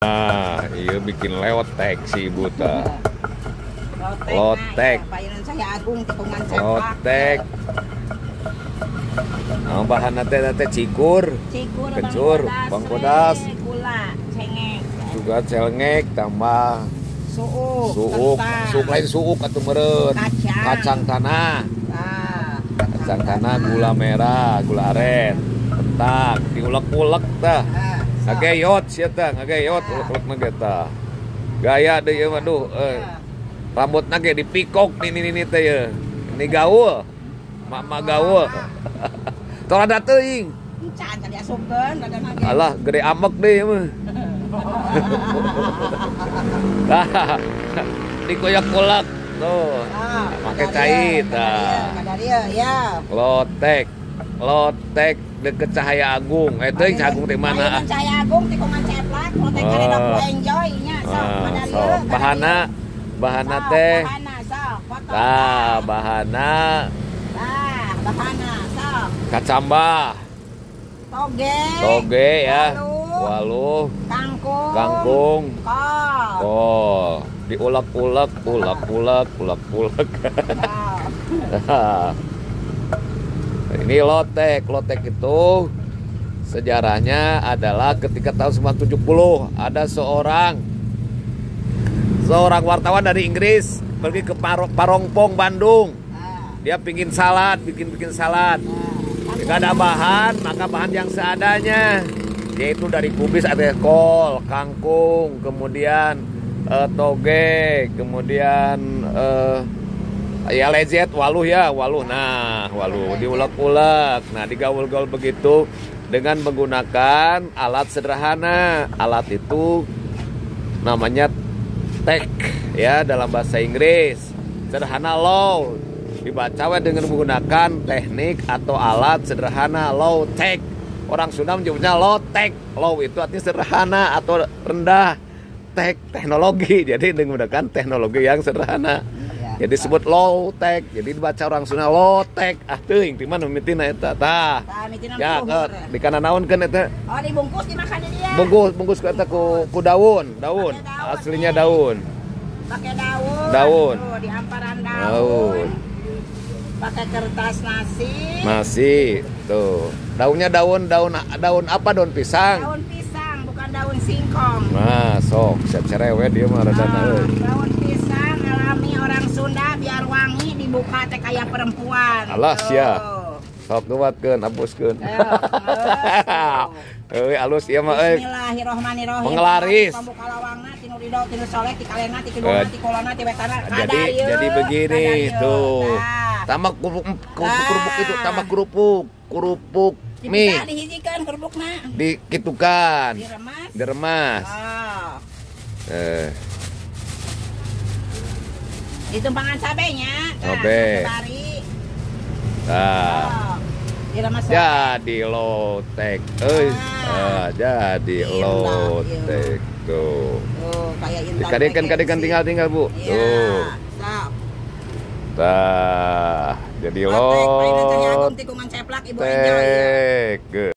Nah, iya bikin leotek si ibu ta. Lotek. Lotek. Nah, bahan teh cikur, kencur, bangkodas, juga celengek tambah suuk, suuk lain suuk atau meren, kacang tanah, kacang tanah, gula merah, gula aren, kentang, diulek-ulek tah. Ngageyot sia tah, ngageyot ulek-ulek mah tah. Gaya deui ieu mah duh, rambutna ge dipikok nini teh ye. Ini gaul. Mak-mak gaul. Torada teuing. Encan tadi asupkeun rada ge. Alah, gede amek deui ieu mah. Tah, dikoyak-kolak tuh. Make cai tah. Ya. Lotek. Lotek deket Cahaya Agung. Teuing Cahaya Agung teh mana? Cahaya Agung tikungan Ceplak, lotek karena enjoy nya sok sok. Bahana bahana teh. Tah, bahana. Tah, bahana sok. Kacambah. Toge. Toge ya. Waluh. Kangkung. Kangkung. Kol. Kol. Diulek-ulek, ulek-ulek, ulek-ulek. Ini lotek. Lotek itu sejarahnya adalah ketika tahun 1970 ada seorang wartawan dari Inggris pergi ke Parongpong, Bandung. Dia pingin salad, bikin salad. Tidak ada bahan, maka bahan yang seadanya, yaitu dari kubis ada kol, kangkung, kemudian toge, kemudian ya lezat, waluh ya, waluh. Nah, waluh diulek-ulek. Nah, digaul-gaul begitu dengan menggunakan alat sederhana. Alat itu namanya tek ya dalam bahasa Inggris. Sederhana low. Dibaca dengan menggunakan teknik atau alat sederhana low tech. Orang Sunda menyebutnya low tech. Low itu artinya sederhana atau rendah. Tech teknologi. Jadi dengan menggunakan teknologi yang sederhana. Jadi sebut low tech, jadi dibaca orang Sunda low tech. Ah teuing ti mana mimitina eta tah. Ya, di kana naonkeun eta? Oh, dibungkus dimakan dia. Bungkus ku eta ku daun, daun. Aslinya daun. Pakai daun. Daun. Tuh, di hamparan daun. Pakai kertas nasi. Nasi, tuh. Daunnya daun apa? Daun pisang. Daun pisang, bukan daun singkong. Nah, sok cerewet dia mah radana euy. Daun pisang alami orang Sunda biar wangi dibuka teh kayak perempuan. Alah sia. Sok kuatkeun, hapuskeun. Euy alus ieu mah euy. Bismillahirrahmanirrahim. Penglaris. Pambuka lawangna ti nu ridho ti nu soleh ti kalena ti kidulna ti kolona ti wetana. Jadi begini tuh. Tambah kerupuk itu, tambah kerupuk mie. Dihijikeun kerupukna. Dikitukan. Diremas. Diremas. Oh. Ditumpangan cabenya, cabe. Nah. Diremas. Jadi lotek. Euy. Jadi lotek tuh. Tuh, kayak intan. Dikadekan tinggal-tinggal, Bu. Iya, tuh. Sok. Tah, jadi lotek. Ibu enjoy.